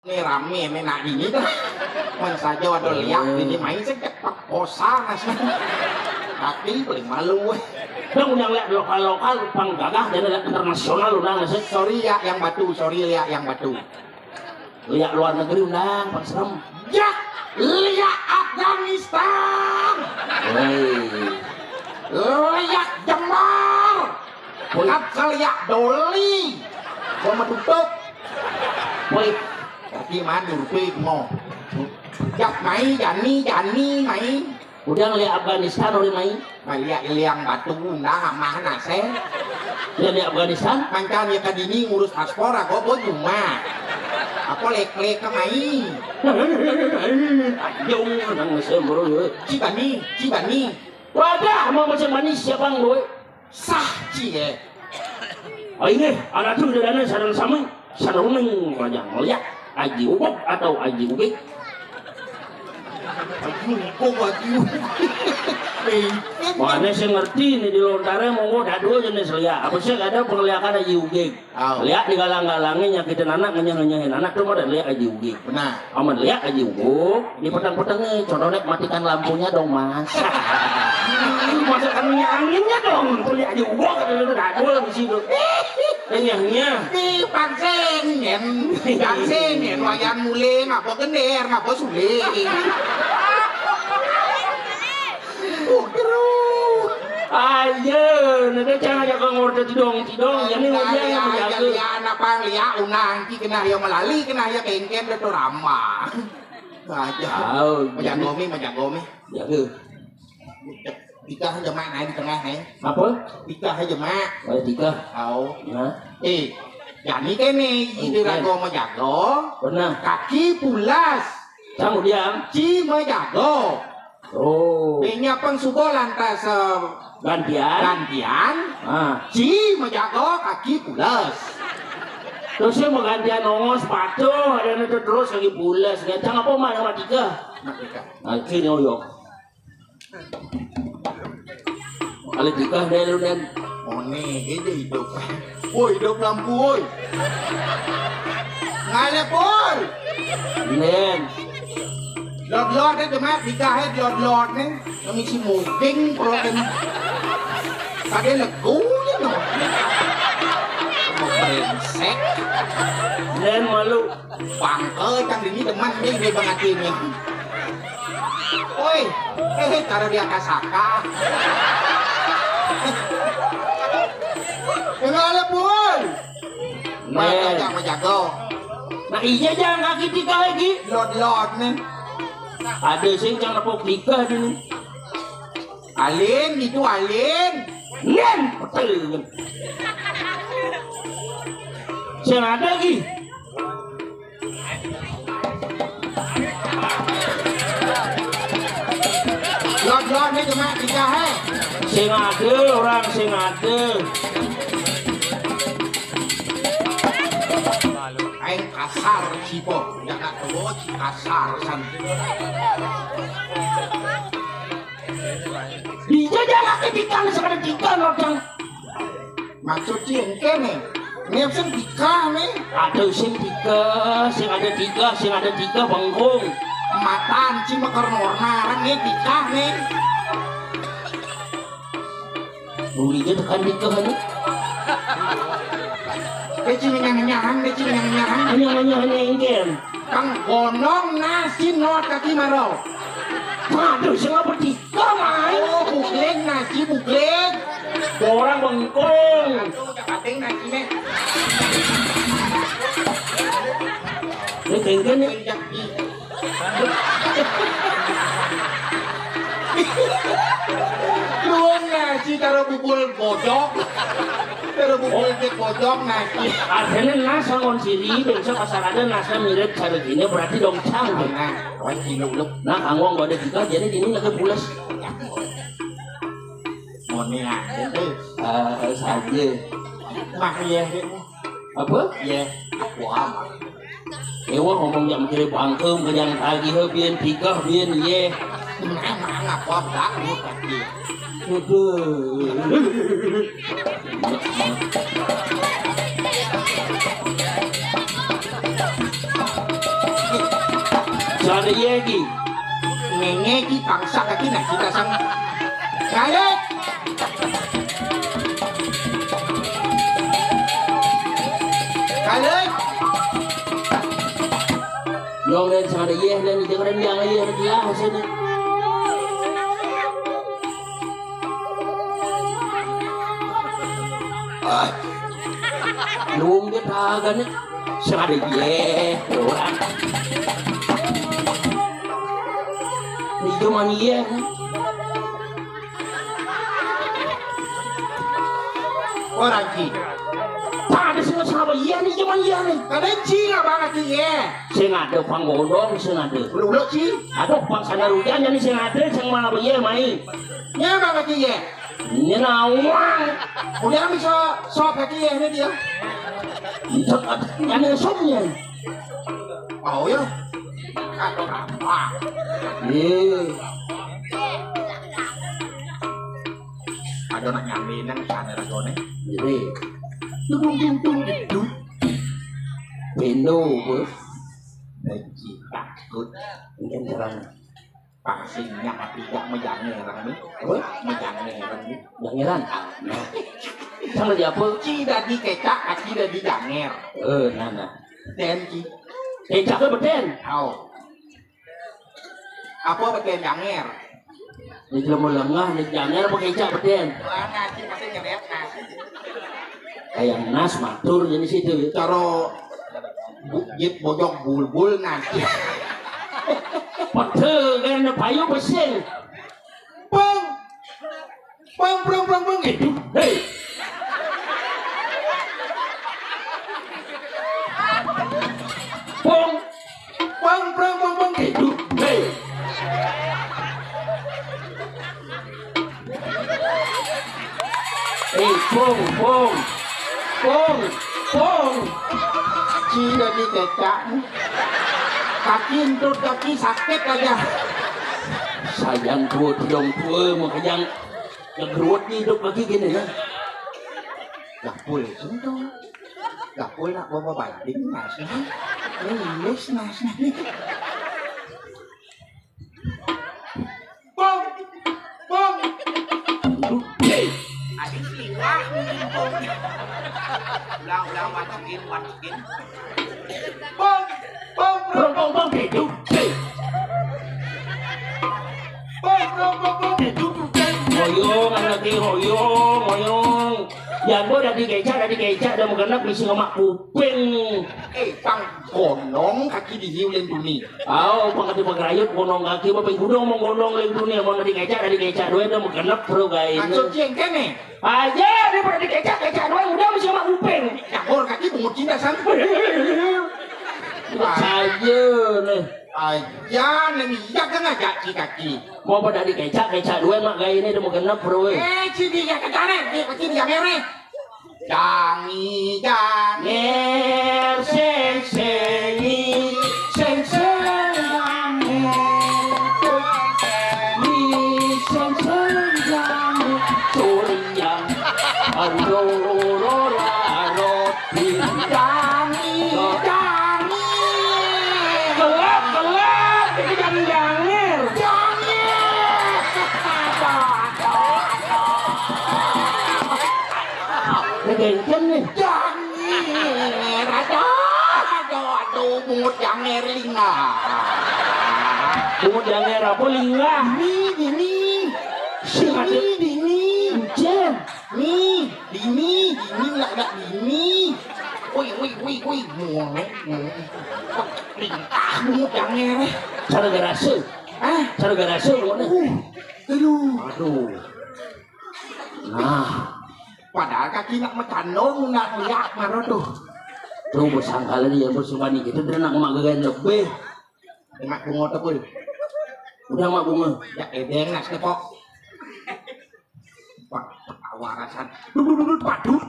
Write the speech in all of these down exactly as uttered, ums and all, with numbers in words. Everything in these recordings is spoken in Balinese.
Ini rame, ini nak ini dah. Man saja ada liak ini main sing cepat bosan asli. Tapi paling malu. Dong, yang liak lokal-lokal pang gagah, jadi liak internasional udah nggak sih? Sorry ya yang batu, sorry liak yang batu. Liak luar negeri undang, pang serem. Ya, liak Afghanistan. Hei. Liak Jember. Woi. Kat liak Doli. Gua mau tutup. Woi. Kaki mandur pe mau. Jak mai, jani, jani mai. Udah ngeliat Afghanistan, udah mai. Mai liak liang batu, undang amah nase. Ya, liak Afghanistan. Mancan ya kadini ngurus paspor, aku buat rumah. Apa lek-lek ke mai. Ayo, nang nase, bro, ya. Cibani, Cibani. Wadah, mau macam manis siapa yang duit? Sah cie. Oh, ini, ada tuh dadana sareng sami, sareng raja ngeliat Aji Ubuk atau Aji Ubik. Aji Ubuk, Aji Ubuk. Eh, mana sih ngerti nih di lontarnya, monggo dadu aja nih selia. Apa sih ada pengliakan Aji Ubik? Au. Liak di galang-galangnya nyakitin anak, ngenyeh-ngenyehin anak tuh mah liak Aji Ubik. Benar. Aman liak Aji Ubuk, di petang-petangnya, contohnya matikan lampunya dong, Mas. Masukkan minyak anginnya dong, tuh liak Aji Ubuk, ada dadul di situ. Renyahnya. Di pangsing, yen. Pangsing, yen. Wayan muling, apa gender, apa suling. Oh, keruh. Ayo, nanti jangan aja kau ngorder tidong, tidong. Ini ngomong yang menjaga. Lihat, apa lihat, unang, ki kena ya melali, kena ya kengken, dia tuh ramah. Aja. Tahu, majago mi, majago mi. Jago. Tikah aja, Mak, nah, di tengah, eh. Apa? Tikah aja, Mak. Oh, tikah. Tahu. Nah. Eh, jadi kene, ide rago sama jago. Pernah. Kaki pulas. Sang udiang. Ci sama jago. Oh. Ini apa yang suka lantas, eh, gantian? Gantian. Ah. Ci sama jago, kaki pulas. Terus dia mau gantian nongos, patuh, ada nanti terus lagi pulas. Gantian apa, Mak, sama tikah? Mak, tikah. Nah, sini, Oyo. Alih tikah deh lu, Den. Mone, ini hidup. Woi, hidup lampu, woi. Ngalep, woi. Den. Lord-lord itu mah tikah, lord-lord nih. Yang isi muding, proten. Tadi legu ya, no. Mau brengsek. Den malu. Bangke, cang dini demen nih, dia banget ini. Woi, eh, taruh di atas saka. Kenapa, Bun? Nih. Mata jangan jago. Nah, iya, jangan kaki tiga lagi. Lot-lot nih. Ada sih, jangan nepuk tiga dulu. Alin, itu Alin. Nen, betul. Sing ada lagi. Lon-lon ini cuma tiga, he. Sing ada orang, sing ada. Aing kasar, cipo. Jangan terus kasar, san. Bisa jangan ketika sekarang kita nonton. Maksud ci engke nih. Nih sing tiga nih. Ada sing tiga, sing ada tiga, sing ada tiga bengkung. Matan ci mekar norna, nih tiga nih. Buli aja tekan tiga nih. Kecil nyang-nyang, kecil nyang-nyang. Hanya hanya hanya engke. Kang gonong nasi not kaki maro. Waduh, sing apa tiga, Mai? Oh, bugling nasi bugling. Orang bengkung. Aduh, udah kating nasi nih. Ini kengken nih. Luang nasi taruh bubul godok. Terus bubul ke pojok nasi. Artinya nas lawan siri, besok asal ada nasnya mirip cara gini, berarti dong cang. Nah, kawan ciluk lu. Nah, kanggo nggak ada juga, jadi ini lagi pulas. Mone aja tuh. Eh, saja. Mah iya. Apa? Iya. Aku amat. Ewa ngomong yang kiri bangke, yang tagih, bian tiga, bian, iya. Nah, nah, apa bangke tadi? Aduh. Sing ada yé ki. Ngéngé ki bangsa kaki nak kita sang. Kalik. Kalik. Yong dan sing ada yé dan jangan yang yé lah sini. Ah. Nung dia tagan ni. Sing ada yé, orang. Ni cuma yé. Orang ki. Tak ada sing sama yé ni cuma yé ni. Kada cing abang aki yé. Sing ada pang gondong, sing ada. Ulo-ulo cing. Aduh, pang sana rujanya ni sing ada, sing mana yé mai. Nya abang aki yé. Ini nawang. Udah bisa sop aki yé ni dia. Ini sopnya. Oh ya. Aduh apa? Iya. Ada nak nyambi nang sana ragone. Jadi, tung tung tung tung itu. Pendo, bos. Benci takut. Ini kan sekarang. Pasingnya hati gak mejangeran nih. Apa? Mejangeran nih. Jangeran. Nah. Sama siapa? Ci dadi kecak, aki dadi janger. Eh, nah, nah. Den ci. Kecak ke beden. Au. Apa beden janger? Ini jelema lengah, ini janger apa kecak beden? Wah, nasi pasti nyebet nasi. Kayak nas matur jadi situ. Cara bu-, jit bojok bulbul nasi. Padha kan payu pesing. Pung. Pung, prung, prung, prung. Gitu. Hei. Pung. Pung, prung, prung, prung. Gitu. Hei. Eh, pung, pung. Pung, pung. Ci dadi kecak. Kaki entut, kaki sakit aja. Sayang tua, tiang tua, makanya ngegerut hidup lagi gini ya. Gapul, sentuh. Gapul nak bawa banting, mas. Ini, mas, mas. Bong! Bong! Hei! Adik siwak mungkin bong. Ulang, ulang, wancikin, wancikin. Bong! Bong! Bong, bong, bong, gitu. Hei! Bong! Bong! Bong! Bong! Gitu. Hoyong, anak ini hoyong, hoyong. Yang gua dari kecak, dari kecak, udah mau genep, misi ngemak kuping. Eh, pang gonong kaki dihiu lentuni. Au, pang kati pagrayut gonong kaki, apa ping gudong mau gonong lentuni, mau dari kecak, dari kecak, dua udah mau genep, bro, guys. Maksud cing kene? Aja, dia pada dikecak, kecak, dua udah mesti sama kuping. Campur kaki, bungut cinta, sang. Saja, nih. Aja, nih, iya kan ngajak ci kaki. Mau pada dikecak, kecak, dua mak gaya ini, udah mau genep, bro, eh. Eh, ci dia kecane, dia pasti dia mere. Jangi, jangi. Nger sing sengi, sing sengi. Ni sing sengi, curian. Andoro raro bintang. Jangi, jangi. Kelap, kelap, ini jangan jangir. Jangi. Ini kenceng nih. Jangi. Aduh, aduh, aduh, bungut janger lingah. Bungut janger apa lingah? Dini, dini. Sing ada. Dini, dini. Encen. Ni, dini, dini, lak, lak, dini. Woi, woi, woi, woi. Mulai, mulai. Lingah, bungut janger. Cara garase. Ah, cara garase, mulai. Uh, aduh. Aduh. Nah. Padahal kaki nak mecandong, nak liak, maro tuh. Tuh, bersangkala dia, bersumani gitu, dia nak magegan lebih. Mak bunga tepul. Udah, mak bunga. Ya, edeng, nak, tepok. Wah, warasan. Duduk, duduk, duduk, padut.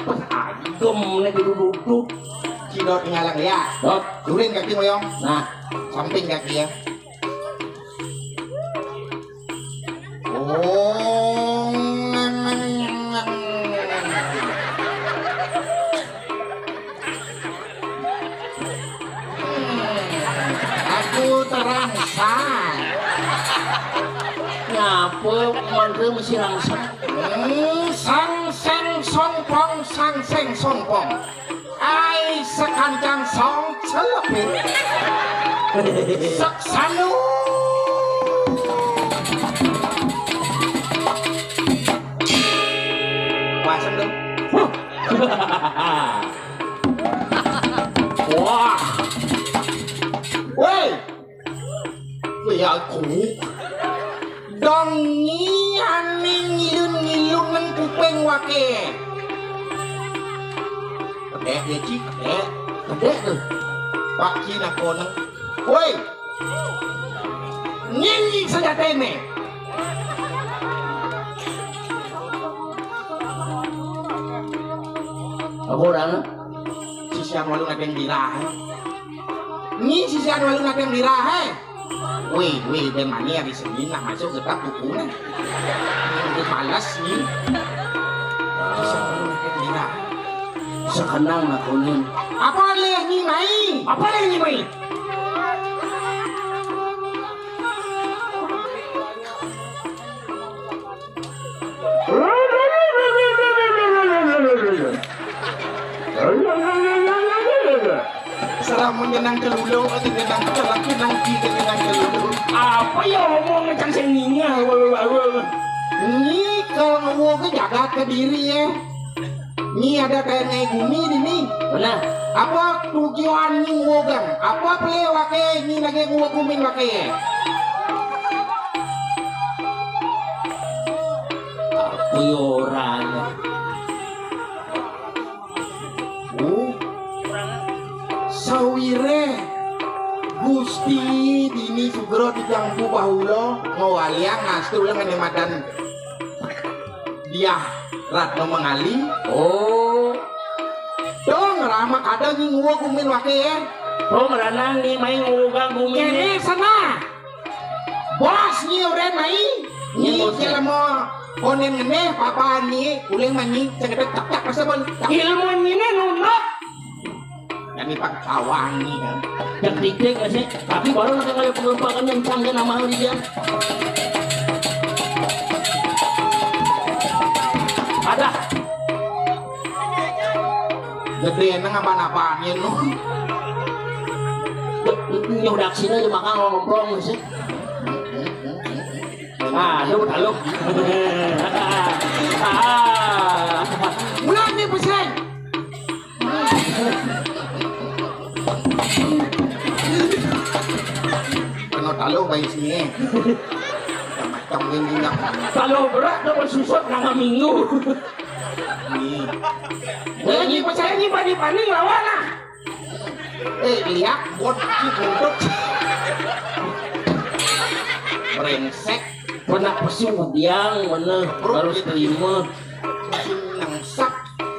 Pas ayam, nih, duduk, duduk. Cidot ngalang, ya. Dot. Durin kaki, moyong. Nah. Samping kaki, ya. Oh, ngang, ngang, ngang, ngang. Ah. Ngapa mangga mesti rangsang? Hmm, sang seng songpong, sang seng songpong. Ai sekancang song celepit. Seksanu. Pasang dong. Wah. Woi. Woi aku. Dong ni ane ngilun-ngilun nang kuping wake. Kedek ya, Ci, kedek. Kedek tuh. Pak Ci nakoneng. Woi. Ngini sejatene. Apa orangnya? Sisian walu nadeng dirahe. Ni sisian walu nadeng dirahe. Wih, wih, ben mani hari Senin lah masuk ke bab buku nih. Minggu malas ni. Sisian walu nadeng dirahe. Sekenang aku ni. Apa leh ni mai? Apa leh ni mai? Serah mun ngenang kelulu, atau ngenang kelak, ngenang di, ngenang kelulu. Apa ya omong macam seninya? Ni kalau ngewuh ke jaga ke diri ya. Ni ada kayak naik gumi di ni. Benar. Apa tujuan ni ngewuh gang? Apa pele wake ni lagi ngewuh gumin wake? Apa ya orangnya? Oh. Sawire Gusti dini sugra dijangku bahula ngawaliang ngastu lengan madan Diah Ratno Mengali. Oh. Dong rama kada ni ngua gumin wake ya. Oh, meranang ni mai ngua gumin. Kene sana. Bos ni uren mai. Ni bos jelema onen ngene papa ni uling mani cengedek tak tak rasa bon. Ilmu ni nunduk. Kami pang kawangi kan. Yang titik sih, tapi baru nak kali pengelupakan yang canggih nama dia. Ada. Gede nang apa-apa angin lu. Ini udah sini aja makan ngomprong sih. Ah, lu tahu. Ah. Mulai nih pusing. Kena taluh bayi sini. Macam ini nak. Taluh berat dah bersusut nang minggu. Ni. Lagi percaya ni pani-pani lawan lah. Eh, lihat bot si kentut. Brengsek. Pernah pesu biang mana harus terima. Nangsak.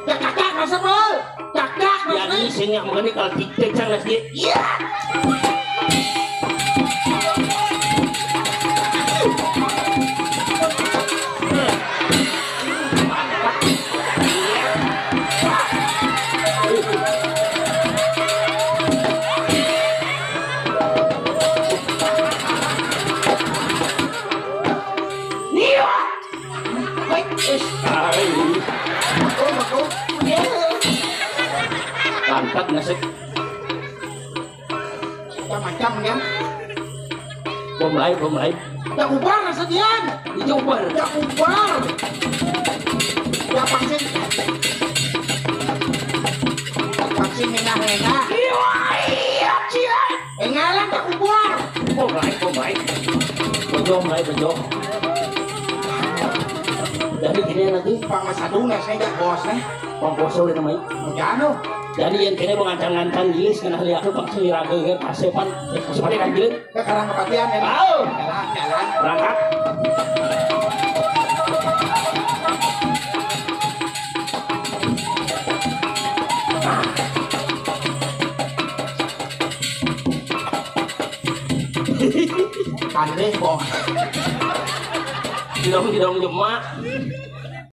Ya kakak masa bol. Kakak masa. Jadi sing yang mengenai kalau titik sang nasi. Iya. Lantak nasib. Macam-macam kan. Bom lain, bom lain. Ya ubar sedian. Itu ubar. Ya ubar. Ya vaksin. Vaksin minah-minah. Iya, iya, iya. Engalan tak ubar. Bom lain, bom lain. Bejong lain, bejong. Jadi gini nanti. Pang masa dulu saya bos nih. Pang kosong udah namanya. Jangan. Jadi yang kene mengancang-ancang gilis kena lihat tuh pasti ragu kan, kasepan, kasepan kan gilis. Sekarang kepatihan ya. Tahu. Jalan, jalan. Berangkat. Aneh kok. Didong didong jemak.